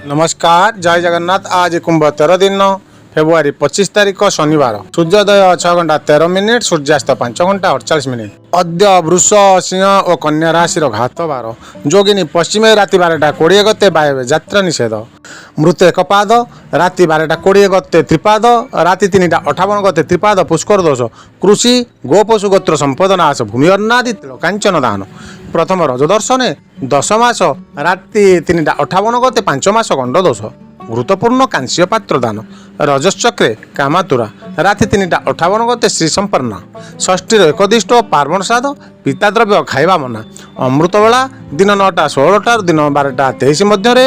ନମସ୍କାର, ଜୟ ଜଗନ୍ନାଥ। ଆଜି କୁମ୍ଭ 13 ଦିନ, ଫେବୃଆରୀ 25 ତାରିଖ, ଶନିବାର। ସୂର୍ଯ୍ୟୋଦୟ 6 ଘଣ୍ଟା 13 ମିନିଟ୍, ସୂର୍ଯ୍ୟାସ୍ତ 5 ଘଣ୍ଟା 48 ମିନିଟ୍। ଅଦ୍ୟ ବୃଷ, ସିଂହ ଓ କନ୍ୟା ରାଶିର ଘାତବାର। ଯୋଗିନୀ ପଶ୍ଚିମେ, ରାତି 12ଟା 20 ଗତେ ବାୟବେ ଯାତ୍ରା ନିଷେଧ। ମୃତ ଏକ ପାଦ, ରାତି 12ଟା 20 ଗତେ ତ୍ରିପାଦ, ରାତି 3ଟା 58 ଗତେ ତ୍ରିପାଦ, ପୁଷ୍କର ଦୋଷ। କୃଷି, ଗୋପଶୁ ଗୋତ୍ର ସମ୍ପଦ ନାଶ, ଭୂମି ଅର୍ଣ୍ଣାଦି ତିଳ କାଞ୍ଚନ ଦାନ। ପ୍ରଥମ ରଜ ଦର୍ଶନେ 10 ମାସ, ରାତି 3ଟା 58 ଗତେ 5 ମାସ ଗଣ୍ଡ ଦୋଷ। ଘୃତପୂର୍ଣ୍ଣ କାଂସ୍ୟ ପାତ୍ର ଦାନ। ରଜଶ୍ଚକ୍ରେ କାମାତୁରା, ରାତି 3ଟା 58 ଗତେ ଶ୍ରୀ ସମ୍ପନ୍ନ। ଷଷ୍ଠୀର ଏକଦିଷ୍ଟ ଓ ପାର୍ବଣ ଶ୍ରାଦ୍ଧ, ପିତା ଦ୍ରବ୍ୟ ଖାଇବା ମନା। ଅମୃତବେଳା ଦିନ 9ଟା 16 ଠାରୁ ଦିନ 12ଟା 23 ମଧ୍ୟରେ,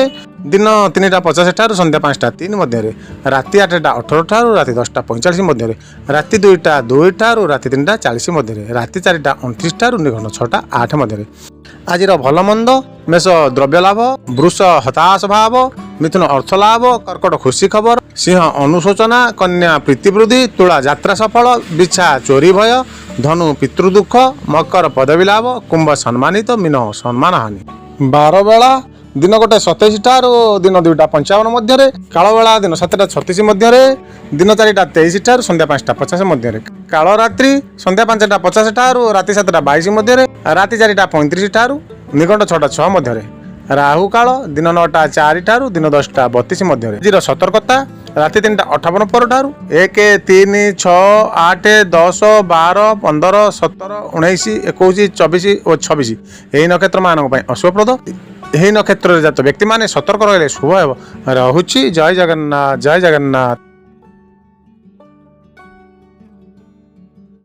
ଦିନ 3ଟା 50 ଠାରୁ ସନ୍ଧ୍ୟା 5ଟା 3 ମଧ୍ୟରେ, ରାତି 8ଟା 18 ଠାରୁ ରାତି 10ଟା 45 ମଧ୍ୟରେ, ରାତି 2ଟା 2 ଠାରୁ ରାତି 3ଟା 40 ମଧ୍ୟରେ, ରାତି 4ଟା 29 ଠାରୁ ନିଘନ 6ଟା 8 ମଧ୍ୟରେ। ଆଜିର ଭଲ ମନ୍ଦ: ମେଷ ଦ୍ରବ୍ୟ ଲାଭ, ବୃଷ ହତାଶ ଭାବ, ମିଥୁନ ଅର୍ଥ ଲାଭ, କର୍କଟ ଖୁସି ଖବର, ସିଂହ ଅନୁଶୋଚନା, କନ୍ୟା ପ୍ରୀତିବୃଦ୍ଧି, ତୁଳା ଯାତ୍ରା ସଫଳ, ବିଛା ଚୋରି ଭୟ, ଧନୁ ପିତୃଦୁଃଖ, ମକର ପଦବୀ ଲାଭ, କୁମ୍ଭ ସମ୍ମାନିତ, ମୀନ ସମ୍ମାନ ହାନି। ବାର ବେଳା ଦିନ 1 27 ଠାରୁ ଦିନ 2ଟା 55 ମଧ୍ୟରେ, କାଳବେଳା ଦିନ 7ଟା 36 ମଧ୍ୟରେ, ଦିନ 4ଟା 23 ଠାରୁ ସନ୍ଧ୍ୟା 5ଟା 50 ମଧ୍ୟରେ, କାଳ ରାତ୍ରି ସନ୍ଧ୍ୟା 5ଟା 50 ଠାରୁ ରାତି 7ଟା 22 ମଧ୍ୟରେ, ରାତି 4ଟା 35 ଠାରୁ ନିଘଣ୍ଟ 6ଟା 6 ମଧ୍ୟରେ, ରାହୁ କାଳ ଦିନ 9ଟା 4 ଠାରୁ ଦିନ 10ଟା 32 ମଧ୍ୟରେ। ଆଜିର ସତର୍କତା: ରାତି 3ଟା 58 ପରଠାରୁ 1, 3, 6, 8, 10, 12, 15, 17, 19, 21, 24 ଓ 26 ଏହି ନକ୍ଷତ୍ରମାନଙ୍କ ପାଇଁ ଅଶୁଭପ୍ରଦ। ଏହି ନକ୍ଷତ୍ରରେ ଜାତ ବ୍ୟକ୍ତିମାନେ ସତର୍କ ରହିଲେ ଶୁଭ ହେବ। ରହୁଛି, ଜୟ ଜଗନ୍ନାଥ, ଜୟ ଜଗନ୍ନାଥ।